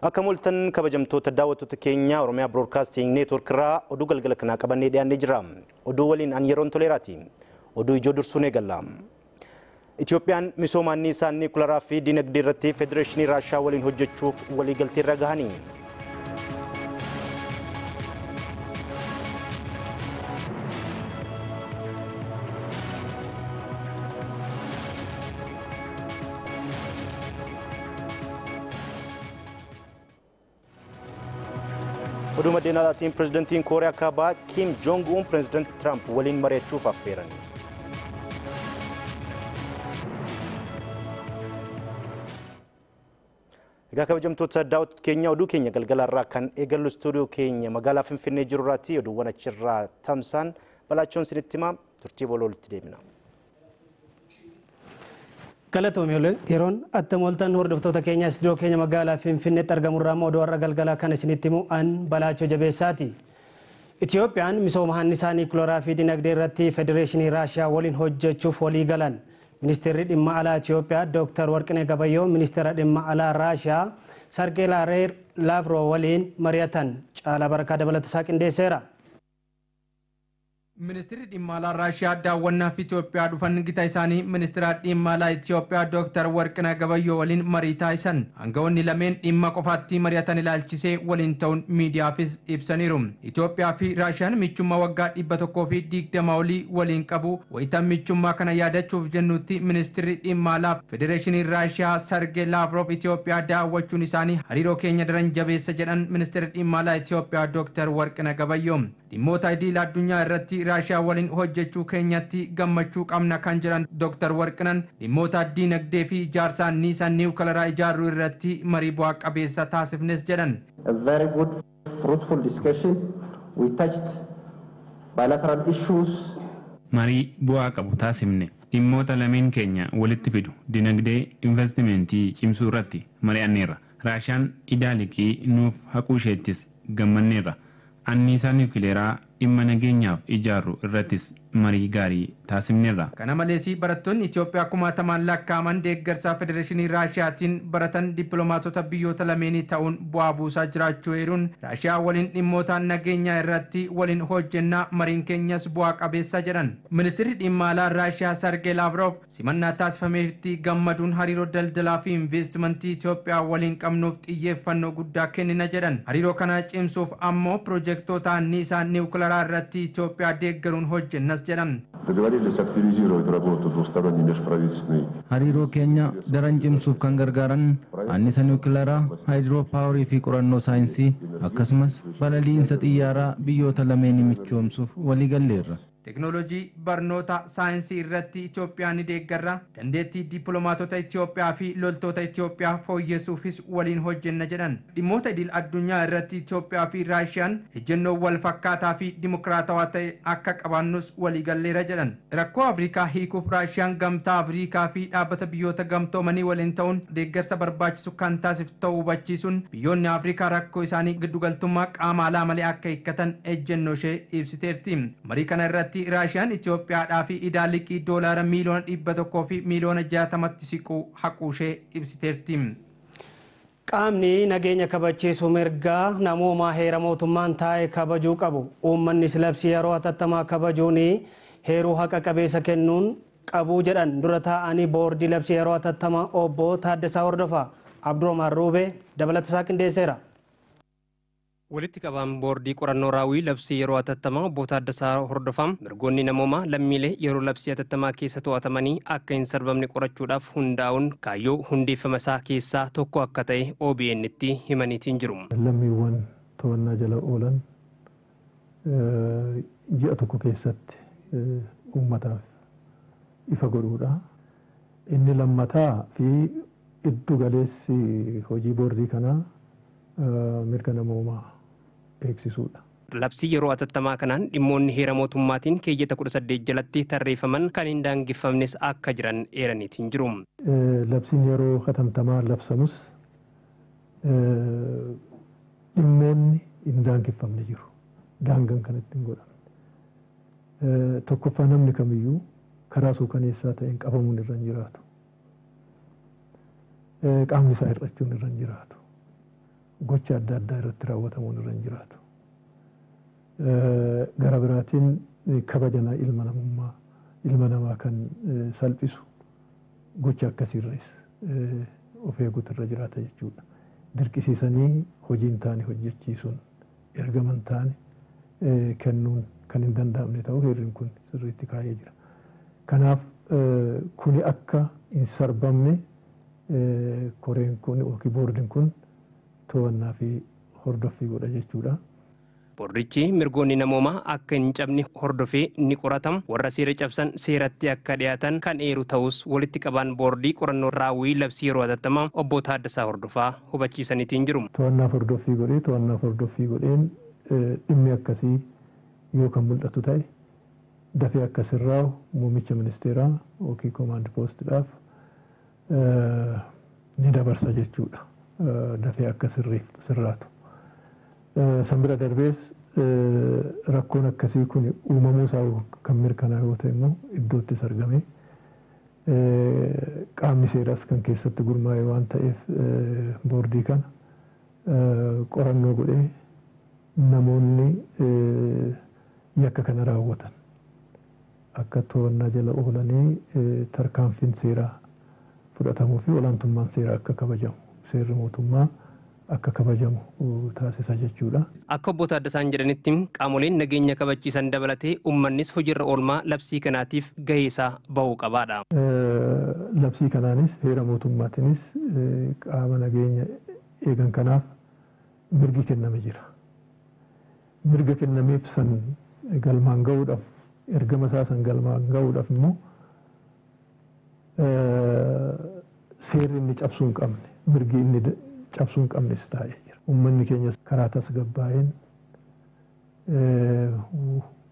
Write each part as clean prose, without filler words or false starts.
Akka mul'atan kabajamtoota daawwattoota keenya Oromiyaa Broadcasting Network irraa oduu galgala kanaa qabannee dhiyaannee jira. Oduu waliin an yeroon toleeraati. Oduu ijoo dursuun eegalla. Itoophiyaan misooma anniisaa niwukilaraa fi dinagdee irratti Federeeshinii Raashiyaa waliin hojjechuuf waliigaltee irra gahanii. Oduu maddeen alaatiin pirezidantiin Kooriyaa Kaabaa Kim Jong Un pirezidantii Tiraamp waliin mari'achuuf affeeran. Egaa kabajamtoota daawwattoota keenya oduu keenya galgala irraa kan eegallu istuudiyoo keenya magaalaa Finfinnee jiru irraatti oduuwwan achirraa tamsaan balaachoon isinitti himaa turtii booloo walitti deemna. Galatoomii yeroon attam ooltan hordoftoota keenya istuudiyoo keenya magaalaa Finfinneetti argamurraa immoo oduu har'a galgalaa kan isinitti himu an Balaachoo Jabeessaati. Itoophiyaan misooma anniisaa niwukilaraa fi dinagdee irratti Federeeshinii Raashiyaa waliin hojjechuuf walii galan. Ministeerri dhimma alaa Itoophiyaa Dr. Warqinee Gabayyoo ministeera dhimma alaa Raashiyaa Sargee Laavroo waliin mari'atan. Caalaa Barakaa dabalatasaa qindeesseera. Ministeerri dhimma alaa Raashiyaa daawwannaaf Itoophiyaa dhufan gita isaanii ministeera dhimma alaa Itoophiyaa Dr. Warqinaa Gabayyoo waliin marii taasisan. Aangawoonni lameen dhimma qofaatti mari'atan ilaalchisee waliin ta'uun miidiyaafis ibsaniiru. Itoophiyaa fi Raashiyaan michummaa waggaa 120 olii waliin qabu. Wayitaan michummaa kana yaadachuuf jennutti ministeerri dhimma alaa Federeeshinii Raashiyaa Sargee Laavrov Itoophiyaa daawwachuun isaanii hariiroo keenya daran jabeessa jedhan ministeerri dhimma alaa Itoophiyaa Dr. Warqinaa Gabayyoo. Dhimmoota idil addunyaa irratti Raashiyaa waliin hojjechuu keenyatti gammachuu qabna kan jedhan Dr. Warqinan dhimmoota diinagdee fi ijaarsa anniisaa niwukilaraa ijaaruu irratti marii bu'aa qabeessa taasifnes jedhan. A very good fruitful discussion. We touched bilateral issues. Marii bu'aa qabu taasifne dhimmoota lameen keenya walitti fidu dinagdee investimentii cimsuu irratti mari'anneerra. Raashiyaan idaa liqii nuuf haquu isheettis gammanneerra. Anniisaa niwukileeraa dhimma nageenyaaf ijaarru irrattis marii gaarii taasifneerra. Kana malees barattoonni Itoophiyaa kumaatamaan lakkaa'aman deeggarsa Federeeshinii Raashiyaatiin baratan dippiloomaatota biyyoota lameenii ta'uun bu'aa buusaa jiraachuu eeruun Raashiyaa waliin dhimmoota nageenyaa irratti waliin hojjennaa mariin keenyas bu'aa qabeessa jedhan. Ministeerri dhimma alaa Raashiyaa Sargee Laavrov simannaa taasifameefitti gammaduun hariiroo daldalaa fi investimentii Itoophiyaa waliin qabnuuf xiyyeeffannoo guddaa kennina jedhan. Hariiroo kana cimsuuf ammoo piroojeektoota anniisaa niwukilaraa irratti Itoophiyaa deeggaruun hojjennas jedhan. Договорились активизировать работу двусторонней межправительственной. Hariiroo keenya daran cimsuuf kan gargaaran anniisa niwukilaraa, haayidroo paawarii fi qorannoo saayinsii akkasumas balali'insa xiyyaaraa biyyoota lameenii michoomsuuf walii galleerra. Teeknooloojii barnoota saayinsii irratti Itoophiyaa ni deeggarra. Dandeettii dippiloomaatota Itoophiyaa fi loltoota Itoophiyaa fooyyessuufis waliin hojjenna jedhan. Dhimmoota idil addunyaa irratti Itoophiyaa fi Raashiyaan ejjennoo wal fakkaataa fi dimokiraatawaa ta'e akka qabaannus waliigalleera jedhan. Rakkoo Afrikaa hiikuuf Raashiyaan gamtaa Afrikaa fi dhaabbata biyyoota gamtoomanii waliin ta'uun deeggarsa barbaachisu kan taasiftu ta'uu hubachiisuun biyyoonni Afrikaa rakkoo isaanii giddugaltummaa qaama alaa malee akka hiikkatan ejjennoo ishee ibsiteerti. Marii kana irratti Raashiyaan Itoophiyaadhaa fi idaa liqii doolaara miiliyoona 100 fi miiliyoona 60tti siquu haquu ishee ibsiteerti. Qaamni nageenya kabachiisu mirgaa namoomaa heera mootummaan taa'e kabajuu qabu. Uummannis labsii yeroo hatattamaa kabajuun heeruu haqa qabeessa kennuun qabu jedhan dura taa'anii boordii labsii yeroo hatattamaa obbo Taaddasaa Hordofaa. Abdurrahmaan Ruubee dabalatasaa qindeesseera. Walitti qabaan boordii qorannoo raawwii labsii yeroo hatattamaa obbo Taaddasaa Hordofaa mirgoonni namoomaa lammiilee yeroo labsii hatattamaa keessa to'atamanii akka hin sarbamne qorachuudhaaf hundaa'uun kaayyoo hundeeffama isaa keessaa tokko akka ta'e OBN tti himaniitiin jiru. Lammiiwwan to'annaa jala oolan ji'a tokko keessatti uummataaf ifa godhuudha. Inni lammataa fi iddu galeessi hojii boordii kanaa mirga namoomaa eegsisuudha. Labsii yeroo hatattamaa kanaan dhimmoonni heera mootummaatiin keeyyata 18 jalatti tarreeffaman kan hin daangeffamnes akka jiran eeraniitiin jiru. Labsiin yeroo hatattamaa labsamus dhimmoonni hin daangeffamne jiru. Daangaan kan ittiin godhamne. Tokkoffaa namni kamiyyuu karaa suukaneessaa ta'een qabamuun irra hin jiraatu. Qaamni isaa hir'achuun irra hin jiraatu. gocha adda addaa irratti raawwatamuun irra hin jiraatu. Gara biraatiin kabajana ilma namummaa ilma namaa kan salphisu gocha akkasiirras of eeguutu irra jiraata jechuudha. Dirqisiisanii hojii hin taane hojjechiisuun ergama hin taane kennuun kan hin danda'amne ta'uu heerri kun sirriitti kaa'ee jira. Kanaaf kuni akka hin sarbamne koreen kun yookiin boordiin kun to'annaa fi hordoffii godha jechuudha. Boordichi mirgoonni namoomaa akka hin cabne hordofee ni qoratama. Warra seera cabsan seeratti akka dhiyaatan kan eeru ta'us walitti qabaan boordii qorannoo raawwii labsii yeroo hatattamaa obbo Taaddasaa Hordofaa hubachiisaniitiin jiru. To'annaa hordoffii godhee to'annaa hordoffii godheen dhimmi akkasii yoo kan mul'atu ta'e dafee akka sirraa'u muummicha ministeeraa yookiin koomaand poostiidhaaf ni dabarsa jechuudha. Dafee akka sirraatu. San bira darbees rakkoon akkasii kun uumamuu isaa kan mirkanaa'u yoo ta'e immoo iddoottis argame qaamni seeraas kan keessatti gurmaa'e waan ta'eef boordii kana qorannoo godhee namoonni yakka kana raawwatan akka to'annaa jala oolanii tarkaanfiin seeraa fudhatamuu fi olaantummaan seeraa akka kabajamu seerri mootummaa akka kabajamu taasisa jechuudha. Akka obbo Taaddasaan jedhanitti qaamoleen nageenya kabachiisan dabalatee uummannis hojiirra oolmaa labsii kanaatiif gahee isaa bahuu qabaadha. Labsii kanaanis heera mootummaatiinis qaama nageenya eegan kanaaf mirgi kenname jira. Mirga kennameef san galmaan gahuudhaaf ergama isaa san galmaan gahuudhaaf immoo seerri inni cabsuu hin qabne mirgi inni cabsuu hin qabnes taa'ee jira. Uummanni keenya karaa tasgabbaa'een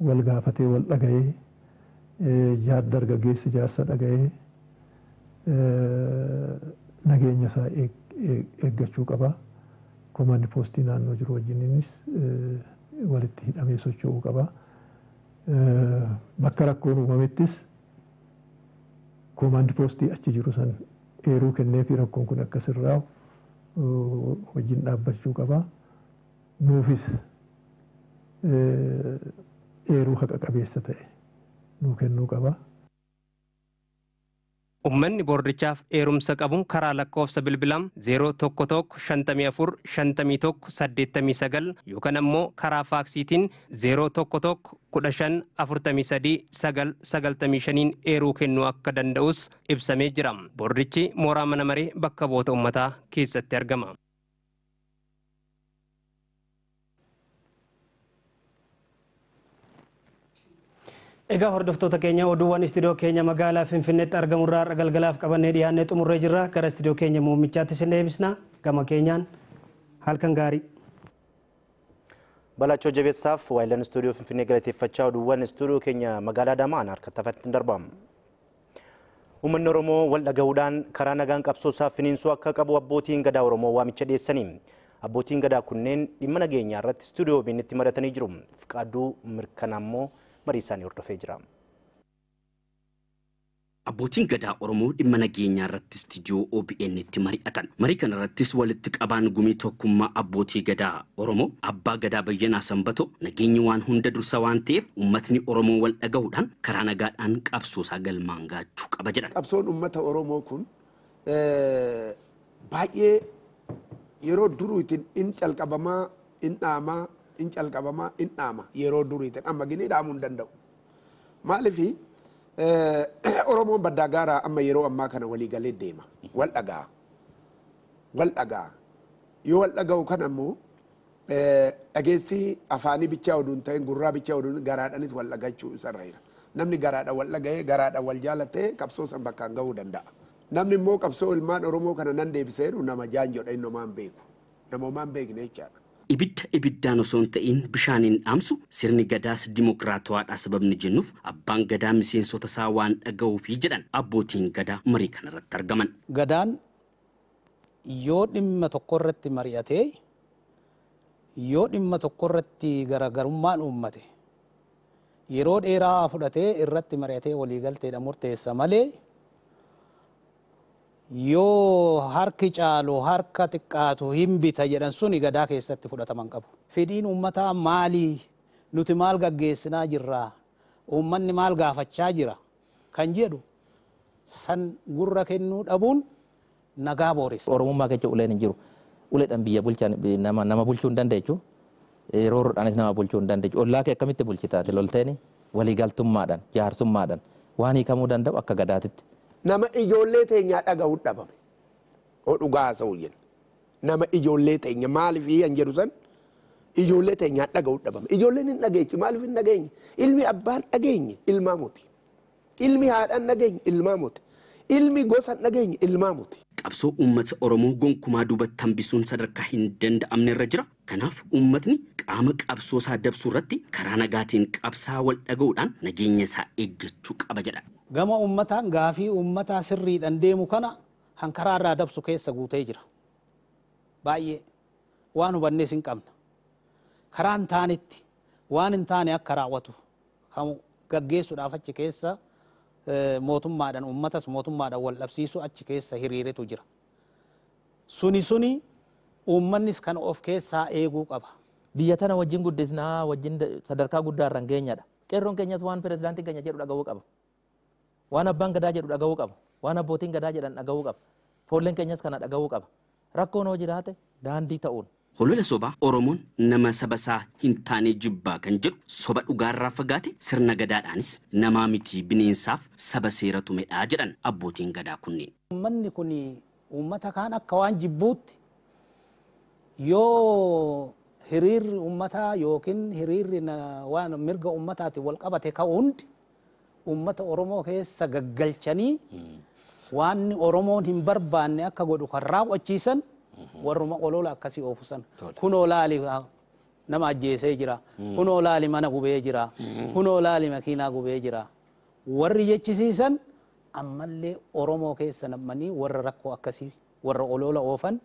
wal gaafatee wal dhaga'ee dargaggeessi jaarsa dhaga'ee nageenya isaa eeggachuu qaba. Koomaandi poostii naannoo jiru wajjininis walitti hidhamee socho'uu qaba. Bakka rakkoon uumamettis koomaandi poostii achi jiru san eeruu kennee fi rakkoon kun akka sirraa'u wajjin dhaabbachuu qaba. Nuufis eeruu haqa qabeessa ta'e nuu kennuu qaba. Uummanni boordichaaf eerumsa qabu karaa lakkoofsa bilbilaa 011 54 51 89 yookaan ammoo karaa faaksiitiin 011 15 43 9 95 eeruu kennuu akka danda'us ibsamee jira. Boordichi mooraa mana maree bakka bu'oota uummataa keessatti argama. Egaa hordoftoota keenya oduuwwan istiidiyoo keenya magaalaa Finfinneetti argamurraa har'a galgalaaf qabannee dhiyaannee xumurree jirra. Gara istiidiyoo keenya muummichaatti isin deebisna. Gama keenyaan halkan gaarii. Balaachoo Jabeessaaf waayilaan istuudiyoo Finfinnee galateeffachaa oduuwwan istuudiyoo keenya magaalaa Adaamaa harkatti hafatti darbamu. Uummanni Oromoo wal dhagahuudhaan karaa nagaan qabsoo isaa finiinsuu akka qabu abbootiin gadaa Oromoo waamicha dhiyeessanii. Abbootiin gadaa kunneen dhimma nageenyaa irratti istuudiyoo OBN'tti mari'atanii jiru. Fiqaaduu Mirkanaa immoo marii isaanii hordofee jira. Abbootiin gadaa Oromoo dhimma nageenyaa irratti istiidiyoo OBN'tti mari'atan. Marii kana irrattis walitti qabaan gumii tokkummaa abbootii gadaa Oromoo Abbaa Gadaa Bayyanaa Sanbatoo nageenyi waan hunda dursa waan ta'eef uummatni Oromoo wal dhagahuudhaan karaa nagaadhaan qabsoo isaa galmaan gaachuu qaba jedhan. Qabsoon uummata Oromoo kun baay'ee yeroo duruutiin in calqabamaa in dhaamaa in calqabamaa in dhaama yeroo duriitiin amma gini dhaamuu hin danda'u. Maaliif Oromoon baddaa gaaraa amma yeroo ammaa kana walii galee deema. Wal dhagaa. Wal dhagaa. Yoo wal dhaga'u kan ammoo dhageessi afaanii bichaa oduu hin ta'in gurraa bichaa oduu garaadhanis wal dhagachuu isarra jira. Namni garaadha wal dhaga'ee garaadha wal jaalatee qabsoo san bakkaan gahuu danda'a. Namni immoo qabsoo ilmaan Oromoo kana nan deebisee jedhu nama jaanjoodha inni homaa hin beeku. Nama homaa hin beekne jechaadha. Ibidda ibiddaan osoo hin ta'in bishaaniin dhaamsu sirni gadaas dimokiraatawaadha sababni jennuuf abbaan gadaa miseensota isaa waan dhaga'uufi jedhan abbootiin gadaa marii kanarratti argaman. Gadaan yoo dhimma tokko irratti mari'atee yoo dhimma tokko irratti garaagarummaan uummate yeroo dheeraa fudhatee irratti mari'atee waliigalteedha murteessa malee Yoo harki caalu harka xiqqaatu hin bita jedhan suni gadaa keessatti fudhataman qabu. Fedhiin uummataa maali? Nuti maal gaggeessinaa jirra? Uummanni maal gaafachaa jira? Kan jedhu san gurra kennuu dhabuun nagaa booressa. Oromummaa keessa uleen hin jiru. Uleedhaan biyya bulchan nama bulchuu hin dandeechu. Roorroodhaanis nama bulchuu hin dandeechu. Ollaa kee akkamitti bulchitaate lolteeni waliigaltummaadhaan jaarsummaadhaan waan hiikamuu danda'u akka gadaatitti. Nama ijoollee teenyaa dhaga'uu dhabame. Oo dhugaa haasa'uu jenna. Nama ijoollee teenya maaliif an jedhu san ijoollee teenyaa dhaga'uu dhabame. Ijoolleen hin dhageenye maaliif hin dhageenye? Ilmi abbaan dhageenye ilmaa muti. Ilmi haadhaan dhageenye ilmaa muti. Ilmi gosa dhageenye ilmaa muti. Qabsoo uummata Oromoo gonkumaa duubatti hambisuun sadarkaa hin danda'amne irra jira. Kanaaf uummatni qaama qabsoo isaa dabsuu irratti karaa nagaatiin qabsaa wal dhaga'uudhaan nageenya isaa eeggachuu qaba jedha. Gama uummataan gaafii uummataa sirriidhaan deemu kana hankaraa irraa dabsu keessa guutee jira. Baay'ee waan hubannees hin qabna. Karaa hin taanetti waan hin taane akka raawwatu kan gaggeessuudhaaf achi keessa mootummaadhaan uummatas mootummaadhaan wal dhabsiisu achi keessa hiriiretu jira. Suni uummannis kan of keessaa eeguu qaba. Biyya tana wajjin guddisnaa wajjin sadarkaa guddaa irraan geenyadha. Qeerroon keenyas waan pirezidaantiin keenya jedhu dhaga'uu qaba. Waan abbaan gadaa jedhu dhaga'uu qaba. Waan abbootiin gadaa jedhan dhaga'uu qaba. Foolleen keenyas kana dhaga'uu qaba. Rakkoon hoo jiraate daandii ta'uun. Holola sobaa Oromoon nama saba isaa hin taane jibbaa kan jedhu soba dhugaarraa fagaate sirna gadaadhaanis namaa miti bineensaaf saba seera tumedhaa jedhan abbootiin gadaa kunneen. Uummanni kun uummata kaan akka waan jibbuutti yoo hiriirri uummataa yookiin hiriirri waan mirga uummataatiin wal qabate ka'u hundi uummata Oromoo keessa gaggalchanii waan Oromoon hin barbaanne akka godhu kan raawwachiisan warruma olola akkasii oofusan. Kunoo laali nama ajjeesee jira. Kunoo laali mana gubee jira. Kunoo laali makiinaa gubee jira. Warri jechisiisan ammallee Oromoo keessa namanii warra rakkoo akkasii warra olola oofan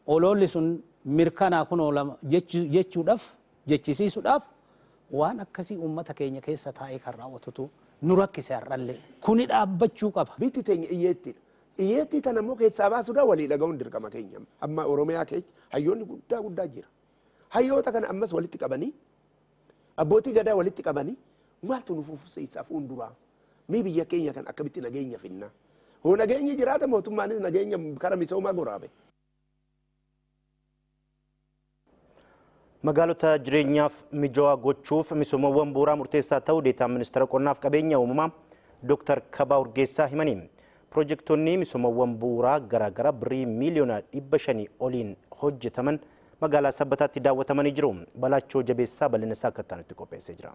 ololli sun mirkanaa kunoo lama jechuudhaaf jechisiisuudhaaf waan akkasii uummata keenya keessa taa'ee kan raawwatutu nu rakkise har'allee. Kuni dhaabbachuu qaba. Bitti teenya iyyeettidha. Iyyeettii tana immoo keessaa baasuudhaan walii dhaga'uun dirqama keenya. Amma Oromiyaa keessa hayyoonni guddaa guddaa jira. Hayyoota kana ammas walitti qabanii abbootii gadaa walitti qabanii maaltu nu fufsiisa fuulduraa? Mee biyya keenya kan akkamitti nageenya finna? Hoo nageenyi jiraata mootummaanis nageenya kara misoomaa goraabe. Magaalota jireenyaaf mijaawaa gochuuf misoomawwan bu'uuraa murteessaa ta'uu deetaan ministeera qonnaaf qabeenya uumamaa Dr. Kabaa Urgeessaa himanii. Piroojektonni misoomawwan bu'uuraa garaagaraa birrii miiliyoona 500 oliin hojjetaman magaalaa Sabbataatti daawwatamanii jiru. Balaachoo Jabeessaa bal'ina isaa akka itti qopheessee jira.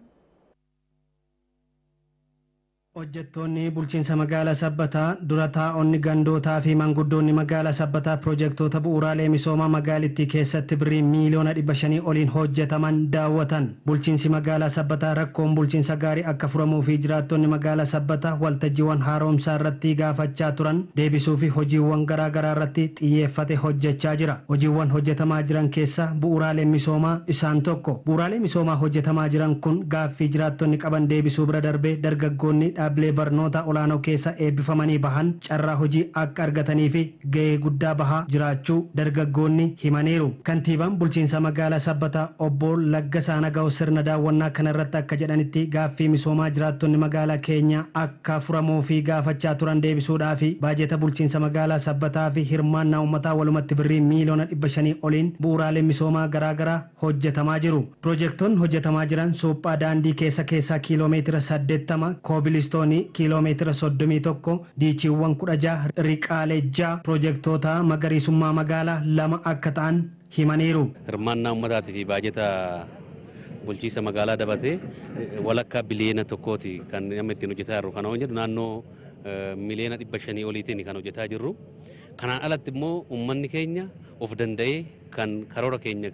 Hojjettoonni bulchiinsa magaalaa Sabbataa dura taa'onni gandootaa fi manguddoonni magaalaa Sabbataa piroojektota bu'uuraalee misoomaa magaalittii keessatti birrii miiliyoona 500 oliin hojjetaman daawwatan. Bulchiinsi magaalaa Sabbataa rakkoon bulchiinsa gaarii akka furamuu fi jiraattonni magaalaa Sabbataa waltajjiiwwan haaromsaa irratti gaafachaa turan deebisuu fi hojiiwwan garaagaraa irratti xiyyeeffate hojjechaa jira. Hojiiwwan hojjetamaa jiran keessa bu'uuraalee misoomaa isaan tokko. Bu'uuraalee misoomaa hojjetamaa jiran kun gaaffii jiraattonni qaban deebisuu bira darbee dargaggoonni dhaabbilee barnoota olaanoo keessa eebbifamanii bahan carraa hojii akka argatanii fi gahee guddaa bahaa jiraachuu dargaggoonni himaniiru. Kantiibaan bulchiinsa magaalaa Sabbataa obbo Laggasaa Nagaa'u sirna daawwannaa kanarratti akka jedhanitti gaaffii misoomaa jiraattonni magaalaa keenya akka furamuu fi gaafachaa turan deebisuudhaa fi baajeta bulchiinsa magaalaa Sabbataa fi hirmaannaa uummataa walumatti birrii miiliyoona 500 oliin bu'uuraalee misoomaa garaagaraa hojjetamaa jiru. Piroojektonni hojjetamaa jiran suphaa daandii keessa keessaa kiiloomeetira 80 koobilistoonii kiiloomeetira 31 diichiiwwan 16 riqaalee 6 piroojektota magariisummaa magaalaa 2 akka ta'an himaniiru. Hirmaannaa uummataatii fi baajeta bulchiinsa magaalaa dabatee walakkaa biliyoona 1 kan nama ittiin hojjetaa jirru. Kana jedhu naannoo miliyoona 500 oliitiin kan hojjetaa jirru. Kanaan alatti immoo uummanni keenya of danda'ee kan karoora keenya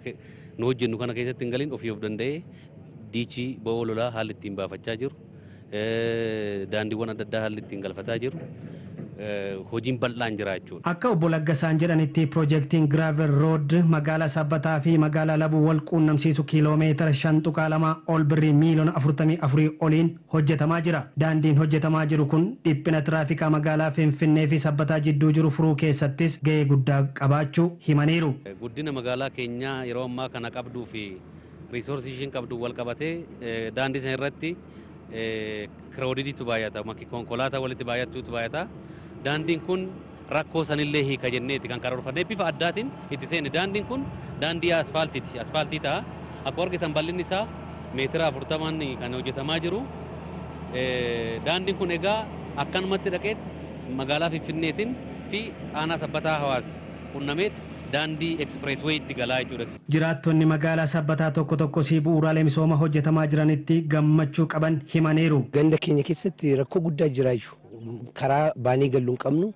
nu hojjennu kana keessatti hin galin ofii of danda'ee diichii bo'oo lolaa haalli ittiin baafachaa jiru. Daandiiwwan adda addaa haalli ittiin galfataa jiru. hojiin bal'aan jira jechuudha. Akka obbo Laggasaan jedhanitti piroojeektiin Giraavel Rood magaalaa Sabbataa fi magaalaa Labuu wal quunnamsiisu kiiloomeetira 5.2 ol birrii miiliyoona 44 oliin hojjetamaa jira. Daandiin hojjetamaa jiru kun dhiphina tiraafikaa magaalaa Finfinnee fi Sabbataa jidduu jiru furuu keessattis gahee guddaa qabaachuu himaniiru. Guddina magaalaa keenyaa yeroo ammaa kana qabduu fi riisoorsii ishiin qabdu wal qabatee daandii sana irratti kiroodidiitu baay'ata, konkolaataa walitti baay'achuutu baay'ata. Daandiin kun rakkoo sanillee hiika jenneeti kan karoorfannee bifa addaatiin itti seene. Daandiin kun daandii asfaaltiiti. Asfaaltii ta'a. Akkuma argitan bal'inni isaa meetira 40 kan hojjetamaa jiru. Daandiin kun egaa akkanumatti dhaqeet magaalaa Finfinneetiin fi aanaa Sabbataa Hawaas qunnameet daandii ekspreesweeyitti galaa jechuudha. Jiraattonni magaalaa Sabbataa tokko tokkos bu'uuraalee misooma hojjetamaa jiranitti gammachuu qaban himaniiru. Ganda keenya keessatti rakkoo guddaa jiraayyuu. Karaa baanee galuu hin qabnu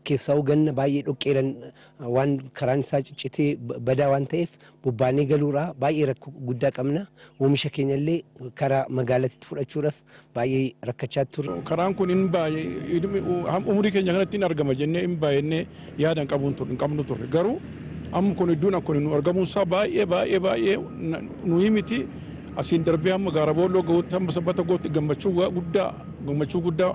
keessaa'uu ganna baay'ee dhoqqeedhaan waan karaan isaa ciccitee badaa waan ta'eef bobbaanee galuudhaa baay'ee rakkoo guddaa qabna. Oomisha keenya illee karaa magaalaatti fudhachuudhaaf baay'ee rakkachaa turre. Karaan kun hin baay'ee umurii keenya kanatti hin argama jennee hin baay'ennee yaada hin qabnu turre garuu amma kun iddoon akkuma nu argamuun isaa baay'ee baay'ee baay'ee nuyi miti asiin darbee hamma gaara boolloo gahuutti hamma Sabbata gahuutti gammachuu guddaa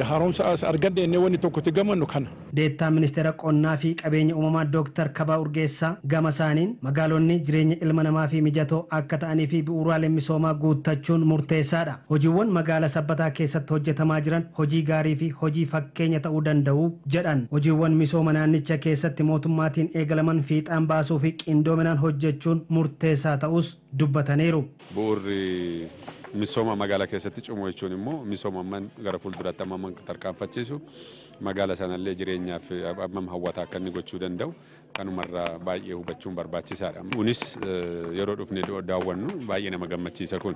haaromsa as arganne inni wanni tokkotti gamannu kana. Deettaa ministeera qonnaa fi qabeenya uumamaa Dooktar Kabaa Urgeessaa gama isaaniin magaalonni jireenya ilma namaa fi mijatoo akka ta'anii fi bu'uuraalee misoomaa guuttachuun murteessaadha. Hojiiwwan magaalaa Sabbataa keessatti hojjetamaa jiran hojii gaarii fi hojii fakkeenya ta'uu danda'u jedhan. Hojiiwwan misooma naannicha keessatti mootummaatiin eegalaman fiixaan baasuu fi qindoominaan hojjechuun murteessaa ta'us dubbataniiru. Bu'uurri misooma magaalaa keessatti cimu jechuun immoo misooma amman gara fuulduraatti amma tarkaanfachiisu magaalaa sanallee jireenyaaf ammam hawwataa akka inni gochuu danda'u kanumarraa baay'ee hubachuun barbaachisaadha. Kunis yeroo dhufne daawwannu baay'ee nama gammachiisa kun.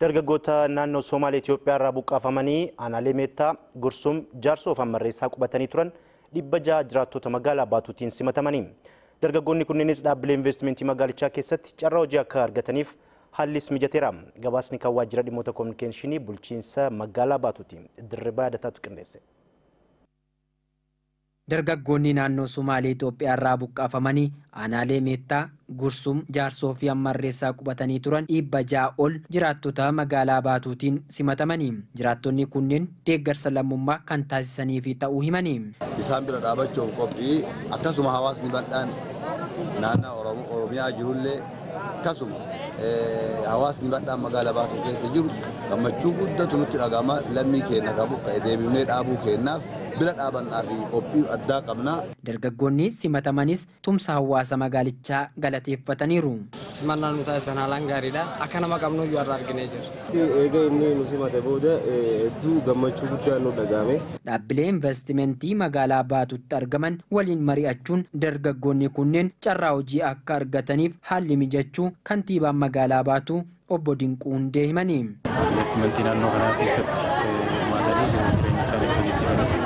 Dargaggoota naannoo Somaalee Itoophiyaa irraa buqqaafamanii aanaalee Meettaa, Gursum, Jaarsoo fi Ammarreessaa qubatanii turan 600 jiraattota magaalaa Baatuutiin simatamanii. Dargaggoonni kunneenis dhaabbilee investimentii magaalichaa keessatti carraa hojii akka argataniif haallis mijateera. Gabaasni kan waajjira dhimmoota kominikeeshinii bulchiinsa magaalaa Baatuuti. Dirribaa Yaadataatu qindeesse. Dargaggoonni naannoo Somaalee Itoophiyaa irraa buqqaafamanii aanaalee Meettaa, Gursum, Jaarsoo fi Ammarreessaa qubatanii turan 600 ol jiraattota magaalaa Baatuutiin simatamanii. Jiraattonni kunneen deeggarsa lammummaa kan taasisaniif ta'uu himanii. Isaan bira dhaabachuuf qophii akkasuma hawaasni bal'aan naannoo Oromiyaa jirullee akkasuma hawaasni bal'aan magaalaa Baatuu keessa jiru gammachuu guddatu nutti dhaga'ama. Lammii keenya kan buqqa'e deebifnee dhaabuu keenyaaf bira dhaabannaa fi qophii addaa qabna. Dargaggoonni simatamanis tumsa hawaasa magaalichaa galateeffataniiru. Simannaan nu taasisan haalaan gaariidha. Akka nama qabnu iyyuu har'a arginee jirra. Eega inni nu simate booda hedduu gammachuu guddaan nu dhaga'ame. Dhaabbilee investimentii magaalaa Baatuutti argaman waliin mari'achuun dargaggoonni kunneen carraa hojii akka argataniif haalli mijachuu kantiibaan magaalaa Baatuu obbo Dinquu Hundee himanii. Investimentii naannoo kanaa keessatti hirmaatanii jireenya isaanii akka jijjiiraniif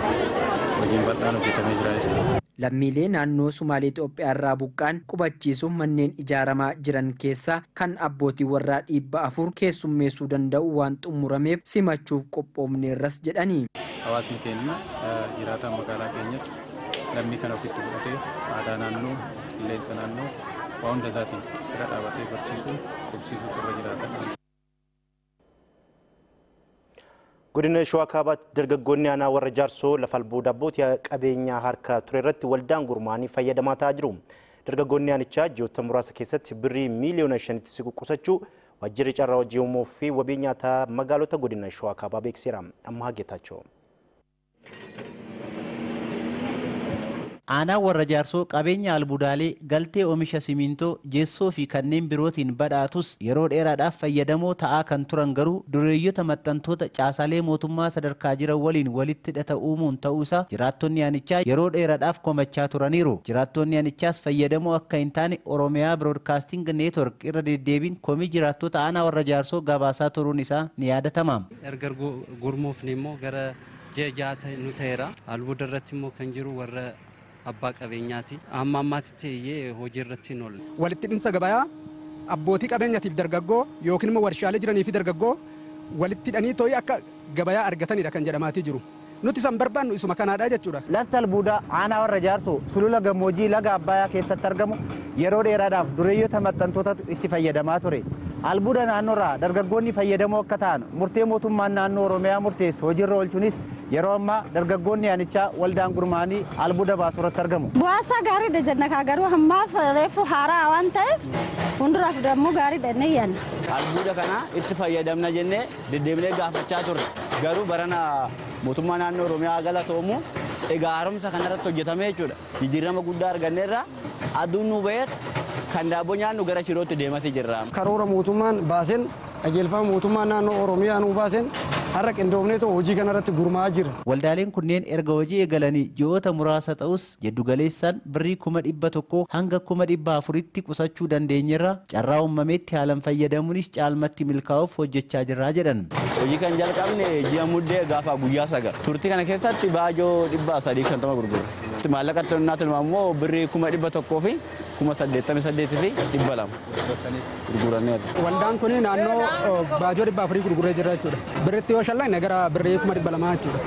hojiin bal'aan hojjetamee jira jechuudha. Lammiilee naannoo Somaalee Itoophiyaa irraa buqqaan qubachiisuuf manneen ijaaramaa jiran keessaa kan abbootii warraa 400 keessummeessuu danda'u waan xumurameef simachuuf qophoofneerras jedhanii. Hawaasni keenya jiraataan magaalaa keenyas lammii kana ofitti fudhatee aadaa naannoo, qilleensa naannoo waa hunda isaatiin bira dhaabatee barsiisuu, qubsiisuutu irra jiraata. Godina Shawaa Kaabaatti dargaggoonni aanaa warra Jaarsoo lafa albuuda abbootii qabeenyaa harka ture irratti waldaan gurmaa'anii fayyadamaa ta'aa jiru. Dargaggoonni aanichaa ji'oota muraasa keessatti birrii miiliyoona 5tti siqu qusachuu waajjirri carraa hojii uumuu fi wabii nyaataa magaalota godina Shawaa Kaabaa beeksiseera. Ammaa Geetaachoo. Aanaan warra Jaarsoo qabeenya albuudaalee galtee oomisha simintoo, jeessoo fi kanneen birootiin badhaatus yeroo dheeraadhaaf fayyadamoo ta'aa kan turan garuu dureeyyota maxxantoota caasaalee mootummaa sadarkaa jiran waliin walitti hidhata uumuun ta'uu isaa jiraattonni aanichaa yeroo dheeraadhaaf komachaa turaniiru. Jiraattonni aanichaas fayyadamoo akka hin taane Oromiyaa Broadcasting Network irra deddeebiin komii jiraattota aanaa warra Jaarsoo gabaasaa turuun isaa ni yaadatama. Erga gurmoofne immoo gara ji'a 6 nu ta'eera. Albuuda irratti immoo kan jiru warra abbaa qabeenyaati. Amma ammaatti iyyee hojii irratti hin oolle. Walitti hidhinsa gabayaa abbootii qabeenyaatiif dargaggoo yookiin immoo warshaalee jiranii fi dargaggoo walitti hidhanii too'ii akka gabayaa argatanidha kan jedhamaatii jiru. Nuti san barbaannu isuma kanaadha jechuudha. Lafti albuudaa aanaa warra jaarsoo sulula gammoojjii laga Abbayaa keessatti argamu yeroo dheeraadhaaf dureeyyota maxxantootatu itti fayyadamaa ture. Albuuda naannoorraa dargaggoonni fayyadamoo akka ta'an murtee mootummaan naannoo Oromiyaa murteessu hojiirra oolchuunis yeroo ammaa dargaggoonni aanichaa waldaan gurmaa'anii albuuda baasuu irratti argamu. Bu'aasaa gaariidha jenna kaa garuu ammaaf reefu haaraa waan ta'eef fuulduraaf dammoo gaariidha inni yaadna. Albuuda kana itti fayyadamna jennee deddeebinee gaafachaa turre garuu barana mootummaa naannoo Oromiyaa galatoomu egaa haaromsa kanarratti hojjetame jechuudha. Jijjiirama guddaa arganneerra aduun nu ba'eet kan daabboo nyaannu gara shirootti deemati jirra. Karoora mootummaan baaseen qajeelfama mootummaan naannoo Oromiyaa nu baaseen har'a qindoomnee too hojii kanarratti gurmaa'aa jira. Waldaaleen kunneen erga hojii eegalanii ji'oota muraasa ta'us jiddugaleessaan birrii 100,000 hanga 400,000tti qusachuu dandeenyerra carraa uumametti haalaan fayyadamuunis caalmatti milkaa'uuf hojjechaa jirra jedhan. Hojii kan jalqabne ji'a muddee gaafa guyyaa 9 turtii kana keessatti baajoo 350 gurgurre. Maallaqa tonnaa tilmaamu birrii 100,000 fi 88,200 gurguraneerra. Waldaan kun naannoo baajoo 400 gurguree jirra jechuudha. Birritti yoo shallaan gara birrii 200,000 jechuudha.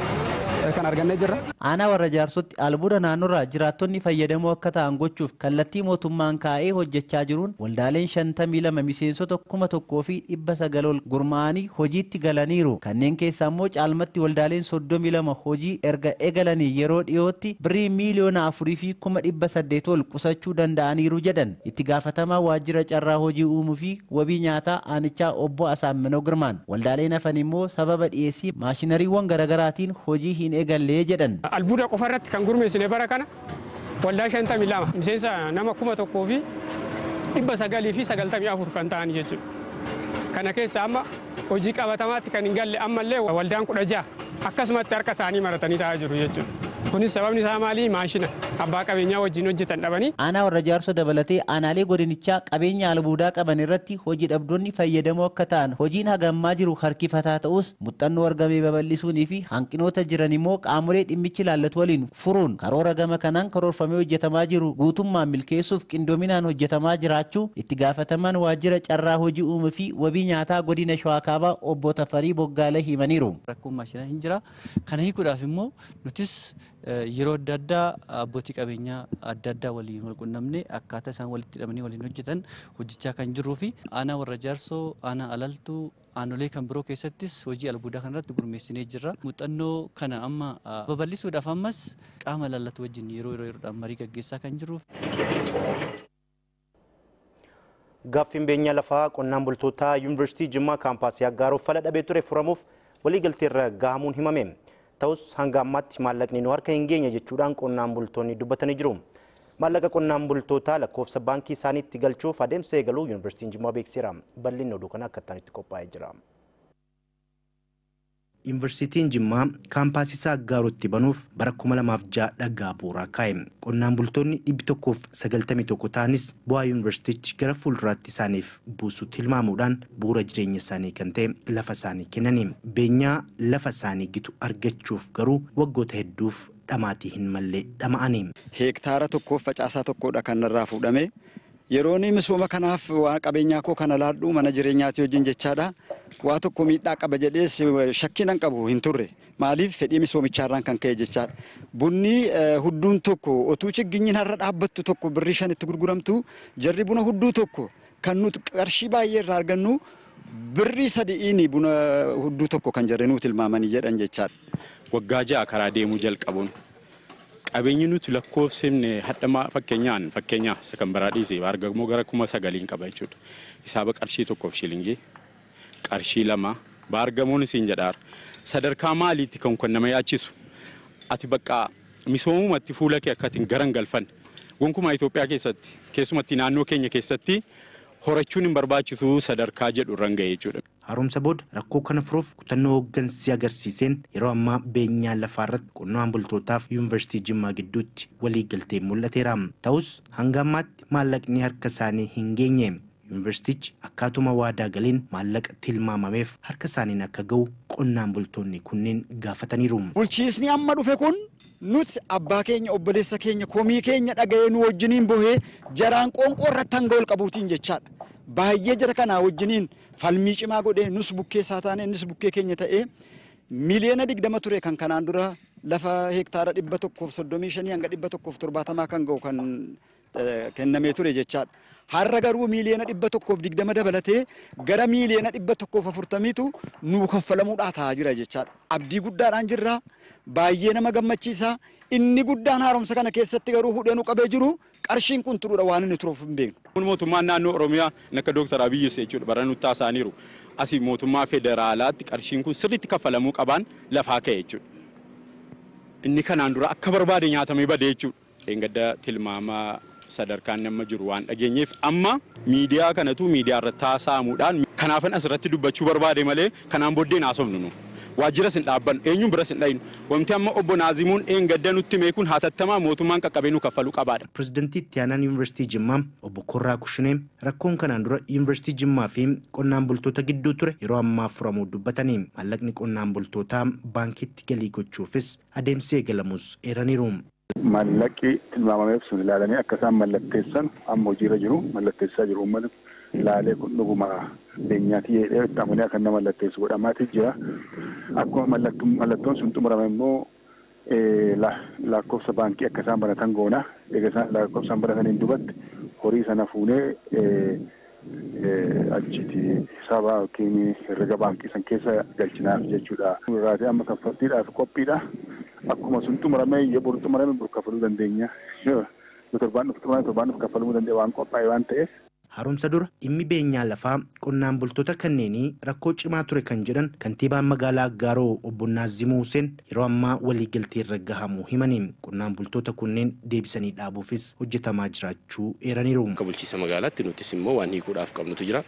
Kan argannee jirra. Aanaa warra jaarsotti albuuda naannoorraa jiraattonni fayyadamoo akka ta'an gochuuf kallattii mootummaan kaa'ee hojjechaa jiruun waldaaleen 52 miseensota 1,900 ol gurmaa'anii hojiitti galaniiru. Kanneen keessaa immoo caalmatti waldaaleen 32 hojii erga eegalanii yeroo dhiyootti birrii 4,800,000 ol qusachuu danda'aniiru jedhan. Itti gaafatamaa waajjira carraa hojii uumuu fi wabii nyaataa aanichaa obbo Asaamminoo Girmaan. Waldaaleen hafan immoo sababa dhiyeessii maashinariiwwan garaagaraatiin hojii hin eegallee jedhan. Albuuda qofa irratti kan gurmeessine bara kana waldaa 52 miseensa nama 1,994 kan ta'an jechuudha. Kana keessa amma hojii qabatamaatti kan hin galle ammallee waldaan 16 akkasumatti harka isaanii maratanii taa'aa jiru jechuudha. Kunis sababni isaa maali? Maashina abbaa qabeenyaa wajjin hojjetan dhabanii. Aanaa warra jaarsoo dabalatee aanaalee godinichaa qabeenya albuudaa qaban irratti hojii dhabdoonni fayyadamoo akka ta'an hojiin hagammaa jiru harkifataa ta'us muuxannoo argame babal'isuunii fi hanqinoota jiran immoo qaamolee dhimmichi ilaallatu waliin furuun karoora gama kanaan karoorfamee hojjetamaa jiru guutummaan milkeessuuf qindoominaan hojjetamaa jiraachuu itti gaafatamaan waajjira carraa hojii uumuu fi wabii nyaataa godina Shawaa Kaabaa obbo Tafarii Boggaalee himaniiru. Rakkoon maashinaa hin jira. Kana hiikuudhaaf immoo nutis yeroo adda addaa abbootii qabeenyaa adda addaa waliin wal qunnamne akkaataa isaan walitti hidhamanii waliin hojjetan hojjechaa kan jirruu fi aanaa warra jaarsoo, aanaa alaltuu, aanolee kan biroo keessattis hojii albuudaa kanarratti gurmeessinee jirra. Muuxannoo kana amma babal'isuudhaaf ammas qaama ilaallatu wajjin yeroo yeroodhaan marii gaggeessaa kan jirruuf. Gaaffiin beenyaa lafaa qonnaan bultoota Yuunivarsiitii Jimmaa kaampaasii Aggaaroo fala dhabee ture furamuuf waliigalteerra gahamuun himame. Ta'us hanga ammaatti maallaqni nu harka hin geenye jechuudhaan qonnaan bultoonni dubbatanii jiru. Maallaqa qonnaan bultootaa lakkoofsa baankii isaaniitti galchuuf adeemsa eegaluu Yuunivarsiitiin Jimmaa beeksiseera. Bal'inni oduu kana akka itti qophaa'ee jira. Yuunivarsiitiin Jimmaa kaampaasii isaa Aggaarootti banuuf bara 2006 dhagaa bu'uuraa kaa'e. Qonnaan bultoonni 191 ta'anis bu'aa yuunivarsiitichi gara fuulduraatti isaaniif buusu tilmaamuudhaan bu'uura jireenya isaanii kan ta'e lafa isaanii kennani. Beenyaa lafa isaanii gitu argachuuf garuu waggoota hedduuf dhamaatii hin malle dhama'ani. Heektaara tokkoof facaasaa tokkodha kan narraa fuudhame. Yeroon misooma kanaaf waan qabeenyaa koo kana laadhu mana jireenyaati wajjin jechaadha. Waa tokko miidhaa qaba jedhees shakkiin qabu hin turre. Maaliif fedhii misoomichaarraan kan ka'e jechaadha. Bunni hudduun tokko otuu chigginyiin har'a dhaabbattu tokko birrii 5tti gurguramtu jarri buna hudduu tokko kan nuti qarshii baay'ee irraa argannu birrii 3 buna hudduu tokko kan jarri nuti tilmaamanii jedhan jechaadha. Waggaa 6 karaa deemuu jalqabuun qabeenyi nuti lakkoofsifne hadhama fakkeenyaa isa kan biraa dhiisee argamu gara 9,000 qaba jechuudha. Hisaaba qarshii 1 shilingii qarshii 2 baargamoon isin jedhaara. Sadarkaa maaliitti kan kun nama yaachisu ati bakka misoomumatti fuula kee akkatiin garan galfan gonkumaa Itoophiyaa keessatti keessumatti naannoo keenya keessatti horachuun hin barbaachisu sadarkaa jedhu irraan ga'e jechuudha. Haaromsa booda rakkoo kana furuuf kutannoo hooggansi agarsiiseen yeroo ammaa beenyaa lafaarratti qonnaan bultootaaf Yuunivarsiitii Jimmaa gidduutti waliigaltee mul'ateera. Ta'us hanga ammaatti maallaqni harka isaanii hin geenye. Yuunivarsiitichi akkaatuma waadaa galeen maallaqa tilmaamameef harka isaaniin akka ga'u qonnaan bultoonni kunneen gaafataniiru. Bulchiisni amma dhufe kun nuti abbaa keenya obboleessa keenya komii keenya dhaga'ee nu wajjiniin bohee jaraan qoonqoo irratti hanga ol qabuutiin jechaadha. Baay'ee jara kanaa wajjiniin falmii cimaa godhee nus bukkee isaa taane innis bukkee keenya ta'ee miliyoona 20 ture kan kanaan dura lafa hektaara 135 hanga 170 kan ga'u kan kennamee ture jechaadha. Har'a garuu miliyoona 120 dabalatee gara miliyoona 140tu nuu kaffalamuudhaa ta'aa jira jechaadha. Abdii guddaadhaan jirra. Baay'ee nama gammachiisa. Inni guddaan haaromsa kana keessatti garuu hudhee nu qabee jiru qarshiin kun turuudha waan inni turuuf hin beeknu. Kun mootummaan naannoo Oromiyaa akka Dooktar Abiyyis jechuudha bara nutti haasa'aniiru. Asii mootummaa federaalaatti qarshiin kun sirriitti kaffalamuu qabaan lafaa ka'e jechuudha. Inni kanaan dura akka barbaade nyaatamee bade jechuudha. Dheengadda tilmaama sadarkaan nama jiru waan dhageenyeef amma miidiyaa kanatu miidiyaa irratti haasa'amuudhaan kanaafan asirratti dubbachuu barbaade malee kanaan booddeen haasofnu nu. Waajjiras hin dhaabbannu, eenyuun biras hin dhayinu. Wanti amma obbo Naazimuun dheengadda nutti hime kun hatattamaa mootummaan qaqqabee nu kaffaluu qabaadha. Pirezidantii itti aanaan Yuunivarsiitii Jimmaa obbo Korraa Kushinee rakkoon kanaan dura Yuunivarsiitii Jimmaa fi qonnaan bultoota gidduu ture yeroo ammaa furamuu dubbatanii maallaqni qonnaan bultootaa baankiitti galii gochuufis adeemsi eegalamus eeraniiru. Maallaqi tilmaamameef sun ilaalanii akka isaan mallatteessan amma hojiirra jiru mallatteessaa jiru uummanni ilaalee kun dhuguma beenyaatii jedhee itti amanee akka nama mallatteessu godhamaatii jira. Akkuma mallattoon sun xumurame immoo lakkoofsa baankii akka isaan banatan goona. Egaa isaan lakkoofsa banataniin duubatti horii sana fuunee achitti hisaaba yookiin herrega baankii san keessa galchinaaf jechuudha. Raatee amma kaffaltiidhaaf qophiidha. Akkuma sun xumurame yoo boru xumurame boru kaffaluu dandeenya. Yoo torbaan dhufu xumurame torbaan dhufu kaffaluu dandeenya waan qophaa'e waan ta'eef. Haaromsa dura dhimmi beenyaa lafaa qonnaan bultoota kanneenii rakkoo cimaa ture kan jedhan kantiibaan magaalaa Aggaaroo obbo Naazimuu Hussein yeroo ammaa waliigaltee irra gahamuu himanii qonnaan bultoota kunneen deebisanii dhaabuufis hojjetamaa jiraachuu eeraniiru. Akka bulchiinsa magaalaatti nutis immoo waan hiikuudhaaf qabnutu jira.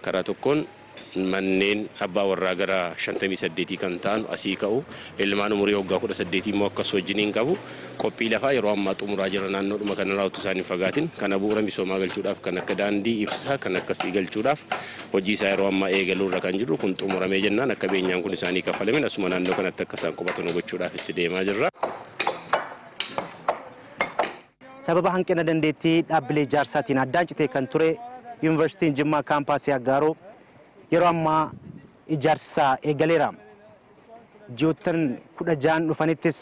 Karaa tokkoon manneen abbaa warraa gara 58 kan ta'an asii ka'u ilmaan umurii waggaa 18 immoo akkas wajjiniin qabu qophii lafaa yeroo ammaa xumuraa jira naannoodhuma kanarraa utuu isaan hin fagaatin kana bu'uura misoomaa galchuudhaaf kan akka daandii ibsaa kan akkasii galchuudhaaf hojii isaa yeroo ammaa eegaluurra kan jirru kun xumuramee jennaan akka beenyaan kun isaanii kaffalamen asuma naannoo kanatti akka isaan qubatan gochuudhaaf itti deemaa jirra. Sababa hanqina dandeettii dhaabbilee ijaarsaatiin addaan citee kan ture Yuunivarsiitiin Jimmaa kaampaasii Aggaaroo yeroo ammaa ijaarsi isaa eegaleera. Ji'oottan 16 dhufanittis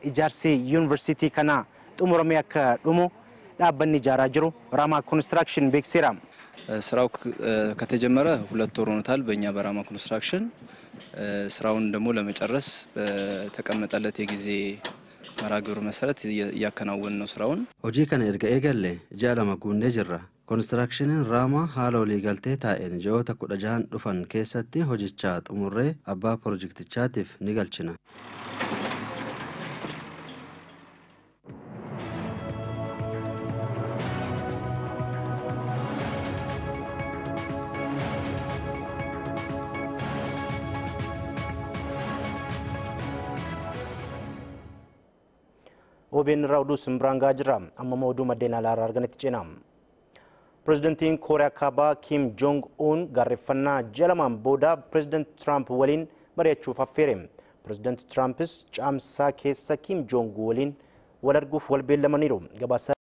ijaarsi yuunivarsiitii kanaa xumuramee akka dhumu dhaabbanni ijaaraa jiru Raamaa Konistiraakshን beeksiseera. ስራው ከተጀመረ 2 ወር ሆኖታል። በእኛ በራማ ኮንስትራክሽን ስራውን ደግሞ ለመጨረስ በተቀመጠለት የጊዜ መርሃ ግብር መሰረት እያከናወን ነው ስራውን። Hojii kana erga eegalle ji'a 2 guunnee jirra. Konistiraakshiniin Raamaa haala waliigaltee taa'een ji'oota 16 dhufan keessatti hojichaa xumurree abbaa pirojektichaatiif ni galchina. OBN irraa oduu simbiraan gahaa jirra. Amma immoo oduu maddeen alaa irraa arganitti ceena. Pirezidantiin Kooriyaa Kaabaa Kim Jong Un gaarreeffannaa ji'a 2 booda Pireezidant Tiraamp waliin mari'achuuf affeere. Pireezidant Tiraampis caamsaa keessa Kim Jong waliin wal arguuf wal beellamaniiru. Gabaasa